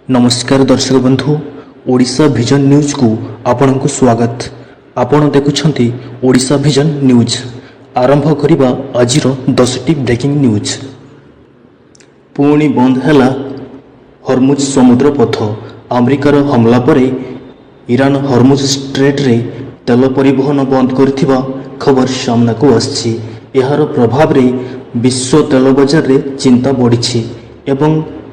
ନମସ୍କାର ଦର୍ଶକ ବନ୍ଧୁ, ଓଡ଼ିଶା ଭିଜନ ନ୍ୟୁଜ୍କୁ ଆପଣଙ୍କୁ ସ୍ୱାଗତ। ଆପଣ ଦେଖୁଛନ୍ତି ଓଡ଼ିଶା ଭିଜନ ନ୍ୟୁଜ୍। ଆରମ୍ଭ କରିବା ଆଜିର 10ଟି ବ୍ରେକିଂ ନ୍ୟୁଜ୍। ପୁଣି ବନ୍ଦ ହେଲା ହରମୁଜ ସମୁଦ୍ର ପଥ। ଆମେରିକାର ହମଲା ପରେ ଇରାନ ହରମୁଜ ଷ୍ଟ୍ରେଟ୍ରେ ତେଲ ପରିବହନ ବନ୍ଦ କରିଥିବା ଖବର ସାମ୍ନାକୁ ଆସିଛି। ଏହାର ପ୍ରଭାବରେ ବିଶ୍ୱ ତେଲ ବଜାରରେ ଚିନ୍ତା ବଢ଼ିଛି ଏବଂ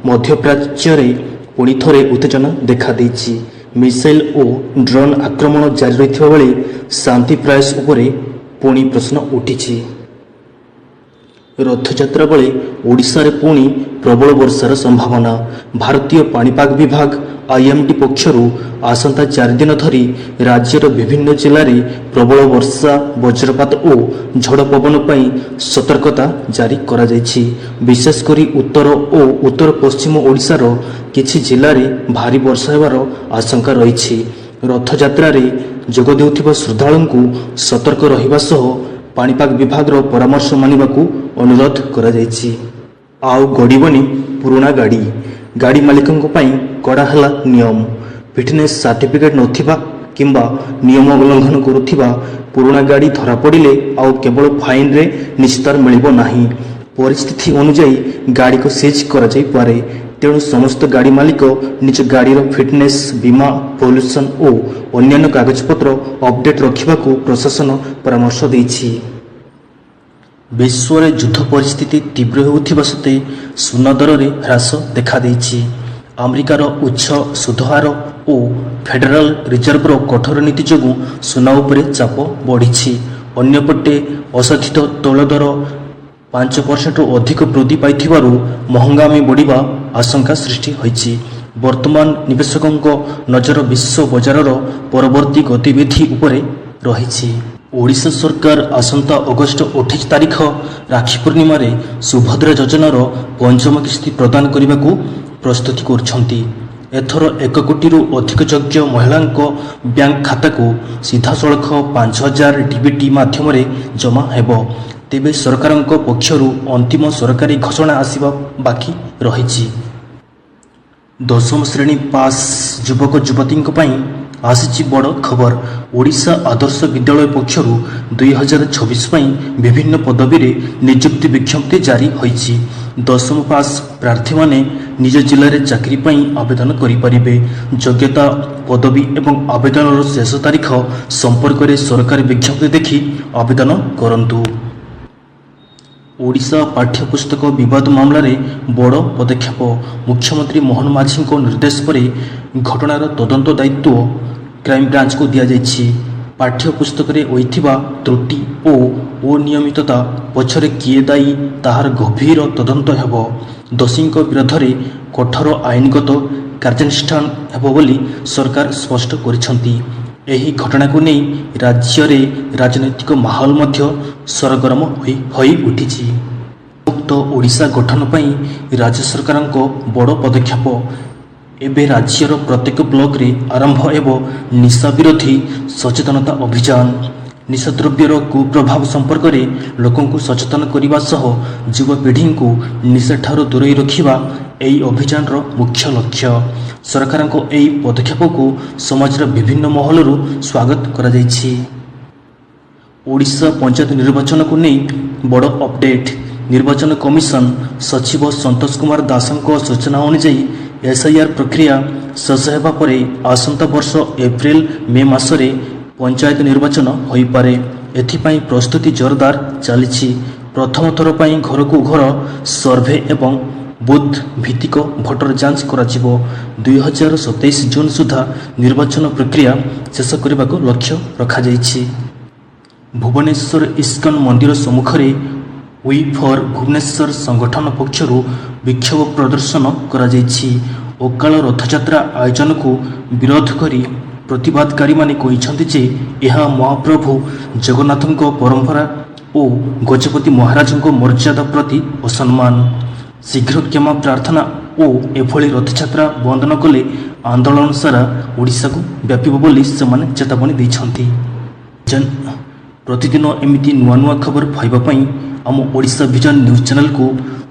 ମଧ୍ୟପ୍ରାଚ୍ୟରେ ପୁଣି ଥରେ ଉତ୍ତେଜନା ଦେଖାଦେଇଛି। ମିସାଇଲ ଓ ଡ୍ରୋନ୍ ଆକ୍ରମଣ ଜାରି ରହିଥିବା ବେଳେ ଶାନ୍ତି ପ୍ରୟାସ ଉପରେ ପୁଣି ପ୍ରଶ୍ନ ଉଠିଛି। ରଥଯାତ୍ରା ବେଳେ ଓଡ଼ିଶାରେ ପୁଣି ପ୍ରବଳ ବର୍ଷାର ସମ୍ଭାବନା। ଭାରତୀୟ ପାଣିପାଗ ବିଭାଗ, ଆଇଏମ୍ଡି ପକ୍ଷରୁ ଆସନ୍ତା 4 ଦିନ ଧରି ରାଜ୍ୟର ବିଭିନ୍ନ ଜିଲ୍ଲାରେ ପ୍ରବଳ ବର୍ଷା, ବଜ୍ରପାତ ଓ ଝଡ଼ ପବନ ପାଇଁ ସତର୍କତା ଜାରି କରାଯାଇଛି। ବିଶେଷ କରି ଉତ୍ତର ଓ ଉତ୍ତର ପଶ୍ଚିମ ଓଡ଼ିଶାର କିଛି ଜିଲ୍ଲାରେ ଭାରୀ ବର୍ଷା ହେବାର ଆଶଙ୍କା ରହିଛି। ରଥଯାତ୍ରାରେ ଯୋଗ ଦେଉଥିବା ଶ୍ରଦ୍ଧାଳୁଙ୍କୁ ସତର୍କ ରହିବା ସହ ପାଣିପାଗ ବିଭାଗର ପରାମର୍ଶ ମାନିବାକୁ ଅନୁରୋଧ କରାଯାଇଛି। ଆଉ ଗଡ଼ିବନି ପୁରୁଣା ଗାଡ଼ି। ଗାଡ଼ି ମାଲିକଙ୍କ ପାଇଁ କଡ଼ା ହେଲା ନିୟମ। ଫିଟନେସ୍ ସାର୍ଟିଫିକେଟ୍ ନଥିବା କିମ୍ବା ନିୟମ ଉଲ୍ଲଂଘନ କରୁଥିବା ପୁରୁଣା ଗାଡ଼ି ଧରାପଡ଼ିଲେ ଆଉ କେବଳ ଫାଇନରେ ନିସ୍ତାର ମିଳିବ ନାହିଁ, ପରିସ୍ଥିତି ଅନୁଯାୟୀ ଗାଡ଼ିକୁ ସିଜ୍ କରାଯାଇପାରେ। ତେଣୁ ସମସ୍ତ ଗାଡ଼ି ମାଲିକ ନିଜ ଗାଡ଼ିର ଫିଟନେସ୍, ବୀମା, ପଲ୍ୟୁସନ୍ ଓ ଅନ୍ୟାନ୍ୟ କାଗଜପତ୍ର ଅପଡେଟ୍ ରଖିବାକୁ ପ୍ରଶାସନ ପରାମର୍ଶ ଦେଇଛି। ବିଶ୍ୱରେ ଯୁଦ୍ଧ ପରିସ୍ଥିତି ତୀବ୍ର ହେଉଥିବା ସତ୍ତ୍ୱେ ସୁନା ଦରରେ ହ୍ରାସ ଦେଖାଦେଇଛି। ଆମେରିକାର ଉଚ୍ଚ ସୁଧହାର ଓ ଫେଡେରାଲ ରିଜର୍ଭର କଠୋର ନୀତି ଯୋଗୁଁ ସୁନା ଉପରେ ଚାପ ବଢ଼ିଛି। ଅନ୍ୟପଟେ ଅଶୋଧିତ ତୈଳ ଦର 5%ରୁ ଅଧିକ ବୃଦ୍ଧି ପାଇଥିବାରୁ ମହଙ୍ଗାମୀ ବଢ଼ିବା ଆଶଙ୍କା ସୃଷ୍ଟି ହୋଇଛି। ବର୍ତ୍ତମାନ ନିବେଶକଙ୍କ ନଜର ବିଶ୍ୱ ବଜାରର ପରବର୍ତ୍ତୀ ଗତିବିଧି ଉପରେ ରହିଛି। ଓଡ଼ିଶା ସରକାର ଆସନ୍ତା ଅଗଷ୍ଟ 28 ତାରିଖ ରାକ୍ଷୀ ପୂର୍ଣ୍ଣିମାରେ ସୁଭଦ୍ରା ଯୋଜନାର ପଞ୍ଚମ କିସ୍ତି ପ୍ରଦାନ କରିବାକୁ ପ୍ରସ୍ତୁତି କରୁଛନ୍ତି। ଏଥର 1 କୋଟିରୁ ଅଧିକ ଯୋଗ୍ୟ ମହିଳାଙ୍କ ବ୍ୟାଙ୍କ ଖାତାକୁ ସିଧାସଳଖ 5000 ଡିବିଟି ମାଧ୍ୟମରେ ଜମା ହେବ। ତେବେ ସରକାରଙ୍କ ପକ୍ଷରୁ ଅନ୍ତିମ ସରକାରୀ ଘୋଷଣା ଆସିବା ବାକି ରହିଛି। ଦଶମ ଶ୍ରେଣୀ ପାସ୍ ଯୁବକ ଯୁବତୀଙ୍କ ପାଇଁ ଆସିଛି ବଡ଼ ଖବର। ଓଡ଼ିଶା ଆଦର୍ଶ ବିଦ୍ୟାଳୟ ପକ୍ଷରୁ 2026 ପାଇଁ ବିଭିନ୍ନ ପଦବୀରେ ନିଯୁକ୍ତି ବିଜ୍ଞପ୍ତି ଜାରି ହୋଇଛି। ଦଶମ ପାସ୍ ପ୍ରାର୍ଥୀମାନେ ନିଜ ଜିଲ୍ଲାରେ ଚାକିରି ପାଇଁ ଆବେଦନ କରିପାରିବେ। ଯୋଗ୍ୟତା, ପଦବୀ ଏବଂ ଆବେଦନର ଶେଷ ତାରିଖ ସମ୍ପର୍କରେ ସରକାରୀ ବିଜ୍ଞପ୍ତି ଦେଖି ଆବେଦନ କରନ୍ତୁ। ଓଡ଼ିଶା ପାଠ୍ୟପୁସ୍ତକ ବିବାଦ ମାମଲାରେ ବଡ଼ ପଦକ୍ଷେପ। ମୁଖ୍ୟମନ୍ତ୍ରୀ ମୋହନ ମାଝୀଙ୍କ ନିର୍ଦ୍ଦେଶ ପରେ ଘଟଣାର ତଦନ୍ତ ଦାୟିତ୍ୱ କ୍ରାଇମବ୍ରାଞ୍ଚକୁ ଦିଆଯାଇଛି। ପାଠ୍ୟପୁସ୍ତକରେ ହୋଇଥିବା ତ୍ରୁଟି ଓ ଅନିୟମିତତା ପଛରେ କିଏ ଦାୟୀ, ତାହାର ଗଭୀର ତଦନ୍ତ ହେବ। ଦୋଷୀଙ୍କ ବିରୋଧରେ କଠୋର ଆଇନଗତ କାର୍ଯ୍ୟାନୁଷ୍ଠାନ ହେବ ବୋଲି ସରକାର ସ୍ପଷ୍ଟ କରିଛନ୍ତି। ଏହି ଘଟଣାକୁ ନେଇ ରାଜ୍ୟରେ ରାଜନୈତିକ ମାହୋଲ ମଧ୍ୟ ସରଗରମ ହୋଇଉଠିଛି। ମୁକ୍ତ ଓଡ଼ିଶା ଗଠନ ପାଇଁ ରାଜ୍ୟ ସରକାରଙ୍କ ବଡ଼ ପଦକ୍ଷେପ। ଏବେ ରାଜ୍ୟର ପ୍ରତ୍ୟେକ ବ୍ଲକରେ ଆରମ୍ଭ ହେବ ନିଶା ବିରୋଧୀ ସଚେତନତା ଅଭିଯାନ। ନିଶାଦ୍ରବ୍ୟର କୁପ୍ରଭାବ ସମ୍ପର୍କରେ ଲୋକଙ୍କୁ ସଚେତନ କରିବା ସହ ଯୁବପିଢ଼ିଙ୍କୁ ନିଶାଠାରୁ ଦୂରେଇ ରଖିବା ଏହି ଅଭିଯାନର ମୁଖ୍ୟ ଲକ୍ଷ୍ୟ। ସରକାରଙ୍କ ଏହି ପଦକ୍ଷେପକୁ ସମାଜର ବିଭିନ୍ନ ମହଲରୁ ସ୍ୱାଗତ କରାଯାଇଛି। ଓଡ଼ିଶା ପଞ୍ଚାୟତ ନିର୍ବାଚନକୁ ନେଇ ବଡ଼ ଅପଡେଟ୍। ନିର୍ବାଚନ କମିଶନ ସଚିବ ସନ୍ତୋଷ କୁମାର ଦାସଙ୍କ ସୂଚନା ଅନୁଯାୟୀ, ଏସ୍ଆଇଆର୍ ପ୍ରକ୍ରିୟା ଶେଷ ହେବା ପରେ ଆସନ୍ତା ବର୍ଷ ଏପ୍ରିଲ ମେ ମାସରେ ପଞ୍ଚାୟତ ନିର୍ବାଚନ ହୋଇପାରେ। ଏଥିପାଇଁ ପ୍ରସ୍ତୁତି ଜୋରଦାର ଚାଲିଛି। ପ୍ରଥମ ଥର ପାଇଁ ଘରକୁ ଘର ସର୍ଭେ ଏବଂ ବୁଥ୍ ଭିତ୍ତିକ ଭୋଟର ଯାଞ୍ଚ କରାଯିବ। 2027 ଜୁନ୍ ସୁଦ୍ଧା ନିର୍ବାଚନ ପ୍ରକ୍ରିୟା ଶେଷ କରିବାକୁ ଲକ୍ଷ୍ୟ ରଖାଯାଇଛି। ଭୁବନେଶ୍ୱର ଇସ୍କନ ମନ୍ଦିର ସମ୍ମୁଖରେ we for Bhubaneswar ସଂଗଠନ ପକ୍ଷରୁ ବିକ୍ଷୋଭ ପ୍ରଦର୍ଶନ କରାଯାଇଛି। ଅକାଳ ରଥଯାତ୍ରା ଆୟୋଜନକୁ ବିରୋଧ କରି ପ୍ରତିବାଦକାରୀମାନେ କହିଛନ୍ତି ଯେ ଏହା ମହାପ୍ରଭୁ ଜଗନ୍ନାଥଙ୍କ ପରମ୍ପରା ଓ ଗଜପତି ମହାରାଜଙ୍କ ମର୍ଯ୍ୟାଦା ପ୍ରତି ଅସମ୍ମାନ। ଶୀଘ୍ର କ୍ଷମା ପ୍ରାର୍ଥନା ଓ ଏଭଳି ରଥଯାତ୍ରା ବନ୍ଦ ନ କଲେ ଆନ୍ଦୋଳନ ସାରା ଓଡ଼ିଶାକୁ ବ୍ୟାପିବ ବୋଲି ସେମାନେ ଚେତାବନୀ ଦେଇଛନ୍ତି। ପ୍ରତିଦିନ ଏମିତି ନୂଆ ନୂଆ ଖବର ପାଇବା ପାଇଁ ଆମ ଓଡ଼ିଶା ଭିଜନ ନ୍ୟୁଜ୍ ଚ୍ୟାନେଲକୁ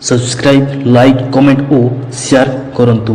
ସବସ୍କ୍ରାଇବ୍, ଲାଇକ୍, କମେଣ୍ଟ ଓ ସେୟାର କରନ୍ତୁ।